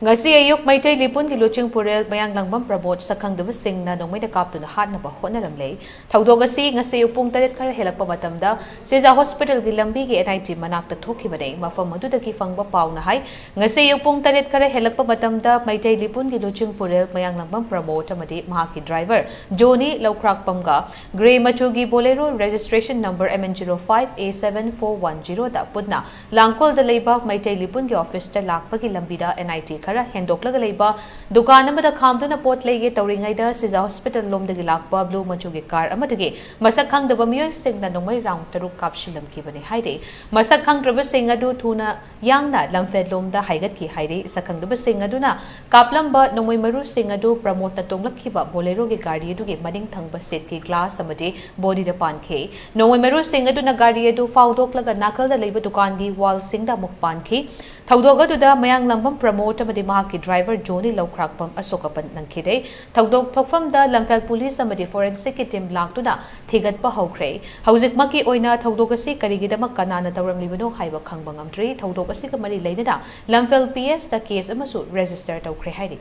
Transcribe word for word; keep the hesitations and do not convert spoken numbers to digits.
ꯉꯁꯤ ꯑꯌꯨꯛ ꯃꯩꯇꯩ ꯂꯤꯄꯨꯟꯒꯤ ꯂꯨꯆꯤꯡ ꯄꯨꯔꯦꯜ ꯃꯌꯥꯡꯂꯥꯡꯕꯝ ꯄ꯭ꯔꯃꯣꯗ ꯁꯛꯈꯪꯗꯕꯁꯤꯡꯅ ꯅꯣꯡꯃꯩꯅ ꯀꯥꯞꯇꯨꯅ ꯍꯥꯠꯅꯕ ꯍꯣꯠꯅꯔꯝꯂꯦ꯫ ꯊꯧꯗꯣꯛ ꯑꯁꯤ ꯉꯁꯤ ꯑꯌꯨꯛ ꯄꯨꯡ ꯇꯔꯦꯠ ꯈꯔ ꯍꯦꯜꯂꯛꯄ ꯃꯇꯝꯗ ꯁꯤꯖꯥ ꯍꯣꯁꯄꯤꯇꯥꯜꯒꯤ ꯂꯝꯕꯤꯒꯤ NIT ꯃꯅꯥꯛꯇ ꯊꯣꯛꯈꯤꯕꯅꯤ꯫ ꯃꯐꯝ ꯑꯗꯨꯗꯒꯤ ꯐꯪꯕ ꯄꯥꯎꯅ ꯍꯥꯏ, ꯉꯁꯤ ꯑꯌꯨꯛ ꯄꯨꯡ ꯇꯔꯦꯠ ꯈꯔ ꯍꯦꯜꯂꯛꯄ ꯃꯇꯝꯗ ꯃꯩꯇꯩ ꯂꯤꯄꯨꯟꯒꯤ ꯂꯨꯆꯤꯡ ꯄꯨꯔꯦꯜ ꯃꯌꯥꯡꯂꯥꯡꯕꯝ ꯄ꯭ꯔꯃꯣꯗ ꯑꯃꯗꯤ ꯃꯍꯥꯛꯀꯤ ꯗ꯭ꯔꯥꯏꯚꯔ ꯖꯣꯅꯤ ꯂꯧꯈ꯭ꯔꯥꯛꯄꯝꯒ ꯒ꯭ꯔꯦ ꯃꯆꯨꯒꯤ ꯕꯣꯂꯦꯔꯣ registration number MN zero five A seven four one zero ꯗ ꯄꯨꯟꯅ ꯂꯥꯡꯒꯣꯜꯗ ꯂꯩꯕ ꯃꯩꯇꯩ ꯂꯤꯄꯨꯟꯒꯤ ꯑꯣꯐꯤꯁꯇ ꯂꯥꯛꯄꯒꯤ ꯂꯝꯕꯤꯗ NIT ꯈꯔ ꯍꯦꯟꯗꯣꯛꯂꯒ ꯂꯩꯕ ꯗꯨꯀꯥꯟ ꯑꯃꯗ ꯈꯥꯝꯗꯨꯅ ꯄꯣꯠ ꯂꯩꯒꯦ ꯇꯧꯔꯤꯉꯩꯗ ꯁꯤꯖꯥ ꯍꯣꯁꯄꯤꯇꯥꯜ ꯂꯣꯝꯗꯒꯤ ꯂꯥꯛꯄ ꯕ꯭ꯂꯨ ꯃꯆꯨꯒꯤ ꯀꯥꯔ ꯑꯃꯗꯒꯤ ꯃꯁꯛ ꯈꯪꯗꯕ ꯃꯤꯑꯣꯏꯁꯤꯡꯅ ꯅꯣꯡꯃꯩ ꯔꯥꯎꯟ ꯇꯔꯨꯛ ꯀꯥꯞꯁꯤꯜꯂꯝꯈꯤꯕꯅꯤ ꯍꯥꯏꯔꯤ꯫ ꯃꯁꯛ ꯈꯪꯗ꯭ꯔꯕꯁꯤꯡ ꯑꯗꯨ ꯊꯨꯅ ꯌꯥꯡꯅ ꯂꯝꯐꯦꯜꯂꯣꯝꯗ ꯍꯥꯏꯒꯠꯈꯤ ꯍꯥꯏꯔꯤ꯫ ꯁꯛꯈꯪꯗꯕꯁꯤꯡ ꯑꯗꯨꯅ ꯀꯥꯞꯂꯝꯕ ꯅꯣꯡꯃꯩ ꯃꯔꯨꯁꯤꯡ ꯑꯗꯨ ꯄ꯭ꯔꯃꯣꯗꯅ ꯇꯣꯡꯂꯛꯈꯤꯕ ꯕꯣꯂꯦꯔꯣꯒꯤ ꯒꯥꯔꯤ ꯑꯗꯨꯒꯤ ꯃꯅꯤꯡ ꯊꯪꯕ ꯁꯤꯠꯀꯤ ꯒ꯭ꯂꯥꯁ ꯑꯃꯗꯤ ꯕꯣꯗꯤꯗ ꯄꯥꯟꯈꯤ꯫ ꯅꯣꯡꯃꯩ ꯃꯔꯨꯁꯤꯡ ꯑꯗꯨꯅ ꯒꯥꯔꯤ ꯑꯗꯨ ꯐꯥꯎꯗꯣꯛꯂꯒ ꯅꯥꯀꯜꯗ ꯂꯩꯕ ꯗꯨꯀꯥꯟꯒꯤ ꯋꯥꯜꯁꯤꯡꯗ ꯑꯃꯨꯛ ꯄꯥꯟꯈꯤ꯫ ꯊꯧꯗꯣꯛ ꯑꯗꯨꯗ ꯃꯌꯥꯡꯂꯥꯡꯕꯝ ꯄ꯭ꯔꯃꯣꯗ ꯑꯃꯗꯤ ꯃꯍꯥꯛꯀꯤ ꯗ꯭ꯔꯥꯏꯚꯔ ꯖꯣꯅꯤ ꯂꯧꯈ꯭ꯔꯥꯛꯄꯝ ꯑꯁꯣꯛ ꯑꯄꯟ ꯅꯪꯈꯤꯗꯦ꯫ ꯊꯧꯗꯣꯛ ꯊꯣꯛꯐꯝꯗ ꯂꯝꯐꯦꯜ ꯄꯨꯂꯤꯁ ꯑꯃꯗꯤ ꯐꯣꯔꯦꯟꯁꯤꯛꯀꯤ ꯇꯤꯝ ꯂꯥꯛꯇꯨꯅ ꯊꯤꯒꯠꯄ ꯍꯧꯈ꯭ꯔꯦ꯫ ꯍꯧꯖꯤꯛꯃꯛꯀꯤ ꯑꯣꯏꯅ ꯊꯧꯗꯣꯛ ꯑꯁꯤ ꯀꯔꯤꯒꯤꯗꯃꯛ ꯀꯅꯥꯅ ꯇꯧꯔꯝꯂꯤꯕꯅꯣ ꯍꯥꯏꯕ ꯈꯪꯕ ꯉꯝꯗ꯭ꯔꯤ꯫ ꯊꯧꯗꯣꯛ ꯑꯁꯤꯒ ꯃꯔꯤ ꯂꯩꯅꯅ ꯂꯝꯐꯦꯜ PS ꯇ ꯀꯦꯁ ꯑꯃꯁꯨ ꯔꯦꯖꯤꯁꯇꯔ ꯇꯧꯈ꯭ꯔꯦ ꯍꯥꯏꯔꯤ꯫